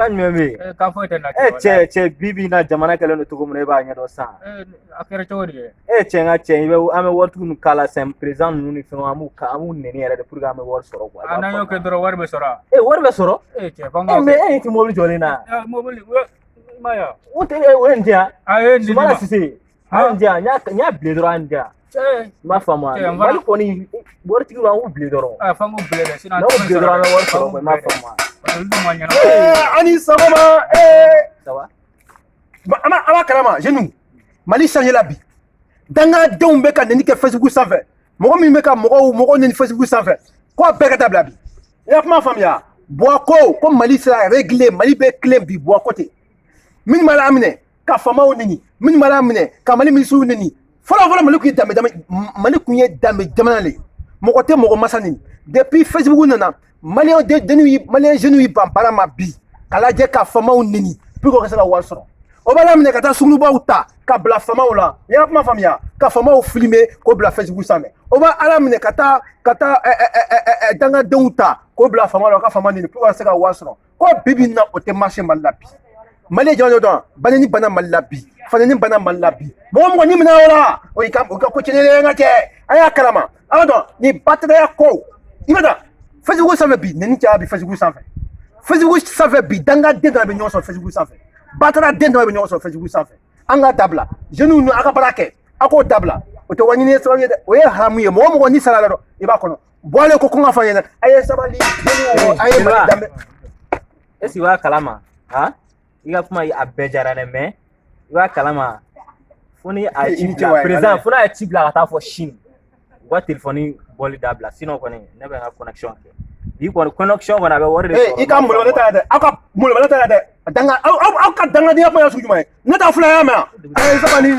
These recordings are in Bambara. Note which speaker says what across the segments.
Speaker 1: Kan jumɛn bɛ yen?
Speaker 2: Kan foyi tɛ n na.
Speaker 1: E cɛ, cɛ, bi bi in na, jamana kɛlen don cogo min na, e b'a ɲɛdɔn sisan.
Speaker 2: A kɛra cogo di kɛ?
Speaker 1: E cɛ, n ka cɛ, i bɛ an bɛ waritigi ninnu k'a la sisan, président ninnu ni fɛnw, an b'u nɛni yɛrɛ de pour que an bɛ wari sɔrɔ quoi.
Speaker 2: A n'an y'o kɛ dɔrɔn, wari bɛ sɔrɔ a?
Speaker 1: E, wari bɛ sɔrɔ.
Speaker 2: E cɛ, f'an
Speaker 1: E
Speaker 2: k'o
Speaker 1: mais
Speaker 2: kɛ.
Speaker 1: e ɲɛ tɛ mobili jɔlen na?
Speaker 2: Mobili, i ma ye wa?
Speaker 1: O tɛ o ye nin di yan.
Speaker 2: A ye nin di
Speaker 1: Sumala
Speaker 2: ma.
Speaker 1: Sise, a ye nin di yan, n y'a bilen dɔrɔn, a ye nin di yan. I m'a faamu wa?
Speaker 2: Cɛ, n
Speaker 1: Mali kɔni, waritigiw, an k'u bilen dɔrɔn.
Speaker 2: A f'an k'u bilen dɛ, sinon an
Speaker 1: N'an
Speaker 2: tɛ
Speaker 1: y'u bilen dɔrɔn, an bɛ wari sɔrɔ quoi, i m'a faamu wa?
Speaker 2: Parce que olu dun ma ɲɛnabɔ.
Speaker 3: Ani sɔgɔma.
Speaker 1: Ça va?
Speaker 3: An b'a kalama, jeunes, Mali changé la bi. Dangadenw bɛ ka nɛni kɛ Facebook sanfɛ. Mɔgɔ min bɛ ka mɔgɔw nɛni Facebook sanfɛ, ko a bɛɛ ka dabila bi. I y'a kuma faamuya? Buwa ko Mali sera réglé, Mali bɛ tilen bi. Buwa ko ten, minnu b'a la minɛ ka faamaw nɛni, minnu b'a la minɛ ka Mali minisiriw nɛni. Fɔlɔ fɔlɔ, Mali kun ye danbe jamana, Mali kun ye danbe jamana le ye. Mɔgɔ tɛ mɔgɔ masa nɛni. Depuis Facebook nana, Maliyɛn denw yi, Maliyɛn jeunes yi ban baara ma bi k'a lajɛ ka faamaw nɛni pour que u ka se ka wari sɔrɔ. O b'a laminɛ ka taa sugunubaw ta ka bila faamaw la. I y'a kuma faamuya? Ka faamaw filmer k'o bila Facebook sanfɛ. O b'a ala minɛ ka taa dangadenw ta k'o bila faamaw la, ka faama nɛni pour que ka se ka wari sɔrɔ. Ko bi bi in na, o tɛ marché Mali la bi. Mali ye jamana dɔ dɔn, baneni banna Mali la bi, faneni banna Mali la bi. Mɔgɔ mɔgɔ ni minɛ o la, o ka ko tiɲɛnen ye. N ka cɛ, a y'a kalama, a b'a dɔn nin bataraya ko i bɛ taa Facebook sanfɛ bi, nɛni caya bi Facebook sanfɛ. Facebook sanfɛ bi, dangaden dɔ bɛ ɲɔgɔn sɔrɔ Facebook sanfɛ, batara den dɔ bɛ ɲɔgɔn sɔrɔ Facebook sanfɛ. An ka dabila, jeunes ninnu, a ka baara kɛ, a k'o dabila. O tɛ wari ɲini ye sababu ye dɛ, o ye haramu ye. Mɔgɔ mɔgɔ ni sara la dɔrɔn, i b'a kɔnɔ. Bɔlen ko ka fɔ an ɲɛna, a ye sabali, jeunes, a ye Mali danbe.
Speaker 1: Est ce que i b'a kalama? Han, i ka kuma a bɛɛ diyara ne, mais i b'a kalama, fo ni a ye
Speaker 3: I
Speaker 1: ci
Speaker 3: ni ce
Speaker 1: bila
Speaker 3: wayi,
Speaker 1: président,
Speaker 3: walayi.
Speaker 1: Fo n'a ye ci bila ka taa fɔ Chine, u ka téléphone bɔli dabila. Sinon kɔni, ne bɛ n ka connexion kɛ bi kɔni, connexion kɔni, a bɛ wari de sɔrɔ.
Speaker 3: I ka molobali ta dɛ, aw ka molobali ta dɛ. Danga aw ka dangadenya kuma ye sugu jumɛn ye? Ne t'a fila ya mɛn. A ye sabali.
Speaker 1: E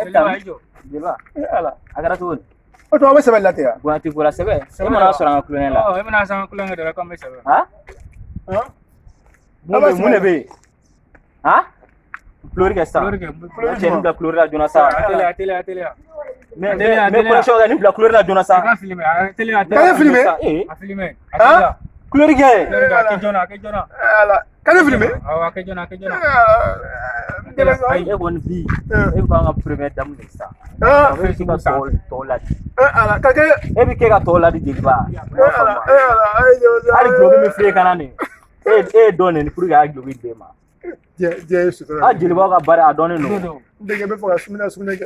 Speaker 2: Jeliba, i jɔ.
Speaker 1: Jeliba,
Speaker 3: Ala,
Speaker 1: a kɛra cogo di?
Speaker 3: O tuma aw bɛ sɛbɛn la ten wa?
Speaker 1: Bonya tɛ ko la, sɛbɛ e mana sɔrɔ an ka kulonkɛ la.
Speaker 2: Ɔ, e bɛna san kulonkɛ de la k'an bɛ sɛbɛn.
Speaker 1: Han, mun bɛ, mun de bɛ yen? Han, kulori kɛ sisan.
Speaker 2: Kulori kɛ.
Speaker 1: N ka cɛ, nin bila kulori la joona sa.
Speaker 2: A teliya, a teliya, a teliya.
Speaker 1: Mais
Speaker 2: Teliya,
Speaker 1: mais
Speaker 2: teliya.
Speaker 1: Connexion kɛ, nin bila kulori la joona
Speaker 2: I
Speaker 1: sa.
Speaker 2: ka filmer, a teliya, a
Speaker 3: Ka ne
Speaker 2: teliya.
Speaker 3: filmer?
Speaker 1: Ee.
Speaker 2: A filmer, a teliya.
Speaker 1: Kulori kɛ.
Speaker 2: Kulori kɛ, a kɛ joona, a kɛ joona.
Speaker 3: Ala ka ne filmer.
Speaker 2: Awɔ, a kɛ joona, a kɛ joona. Ayi.
Speaker 1: E kɔni bi, e bɛ k'an ka première dame de sisan. E bɛ se ka tɔw ladi.
Speaker 3: Ala ka kɛ.
Speaker 1: E bɛ kɛ ka tɔw ladi, jeliba.
Speaker 3: Ala, ala, ayi.
Speaker 1: Hali guloki min filɛ e kana nin, e ye dɔ nɛni pour que a ka guloki d'e ma.
Speaker 3: Diɲɛ ye sutura.
Speaker 1: A jelibaw ka baara, a dɔnnen
Speaker 2: Don
Speaker 1: don.
Speaker 2: don.
Speaker 3: N denkɛ bɛ fɛ ka sugunɛ kɛ.